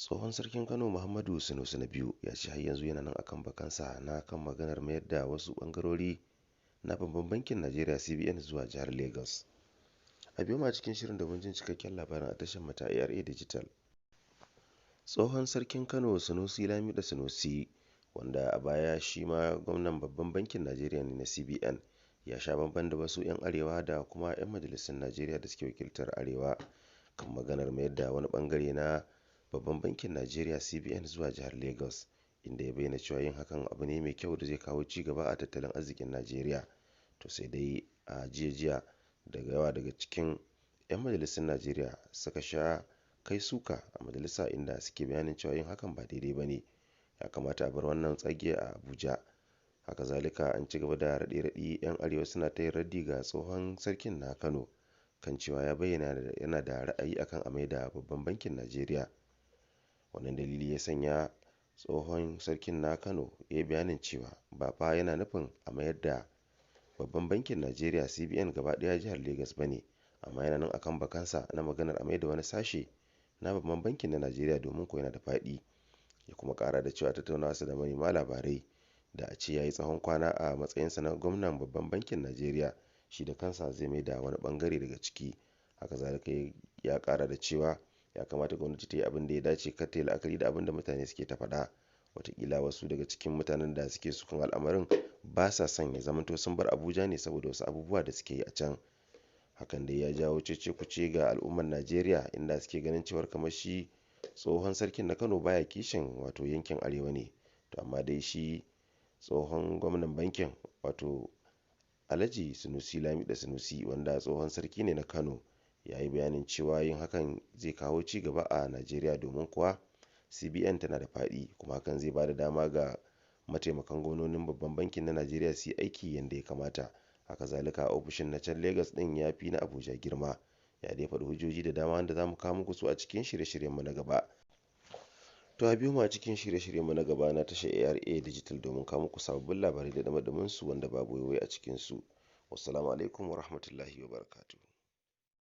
Tsohon sarkin Kano Muhammadu Sanusi na biyu ya ce har yanzu yana nan akan bakansa na kan maganar mayar da wasu bangarori na babban bankin Najeriya CBN zuwa jihar Lagos. A biyo mu a cikin shirin domin jin cikakken labarin a tashar mu ta ARA Digital. Tsohon sarkin Kano Sanusi Lamido Sanusi, wanda a baya shi ma gwamnan babban bankin Najeriya ne na CBN, ya sha bamban da wasu 'yan arewa da kuma 'yan majalisun Najeriya da suke wakiltar arewa kan maganar mayar da wani bangare na babban bankin Najeriya CBN zuwa jihar Lagos, inda ya bayyana cewa yin hakan abu ne mai kyau da zai kawo ci gaba a tattalin arzikin Najeriya. To sai dai a jiya jiya daga yawa daga cikin 'yan majalisun Najeriya suka sha kai suka a majalisa, inda suke bayanin cewa yin hakan ba daidai ba ne, ya kamata a bar wannan tsage a Abuja. Haka zalika an ci gaba da raɗe-raɗi, 'yan arewa suna ta yin raddi ga tsohon sarkin na Kano kan cewa ya bayyana yana da ra'ayi akan a maida babban bankin Najeriya. Wannan dalili ya sanya tsohon sarkin na Kano ya yi bayanin cewa ba fa yana nufin a mayar da babban bankin Najeriya CBN gaba ɗaya jihar Lagos ba ne, amma yana nan akan bakansa na maganar a maida wani sashe na babban bankin na Najeriya, domin ko yana da faɗi. Ya kuma ƙara da cewa tattaunawarsa da manema labarai, da a ce ya yi tsawon kwana a matsayinsa na gwamnan babban bankin Najeriya, shi da kansa zai mai da wani bangare daga ciki. Haka zalika ya kara da cewa ya kamata gwamnati ta yi abin da ya dace, kar ta yi la'akari da abin da mutane suke ta faɗa. Watakila wasu daga cikin mutanen da suke sukan al'amarin ba sa son ya zamanto sun bar Abuja ne saboda wasu abubuwa da suke yi a can. Hakan dai ya jawo cece kuce ga al'ummar Najeriya, inda suke ganin cewar kamar shi tsohon sarkin na Kano baya kishin wato yankin arewa ne. To amma dai shi tsohon gwamnan bankin, wato Alhaji Sunusi Lamido Sunusi, wanda tsohon sarki ne na Kano, ya yi bayanin cewa yin hakan zai kawo ci gaba a Najeriya, domin kuwa CBN tana da faɗi, kuma hakan zai ba da dama ga mataimakan gwamnonin babban bankin na Najeriya su yi aiki yadda ya kamata. Haka zalika ofishin na can Lagos din ya fi na Abuja girma. Ya dai faɗi hujjoji da dama wanda za mu kawo muku su a cikin shirye-shiryenmu na gaba. To a biyo mu a cikin shirye-shiryenmu na gaba na tashar ARA Digital domin kawo muku sababbin labarai da dama su wanda babu waiwai a cikin su. Wassalamu alaikum wa rahmatullahi wa barakatuh.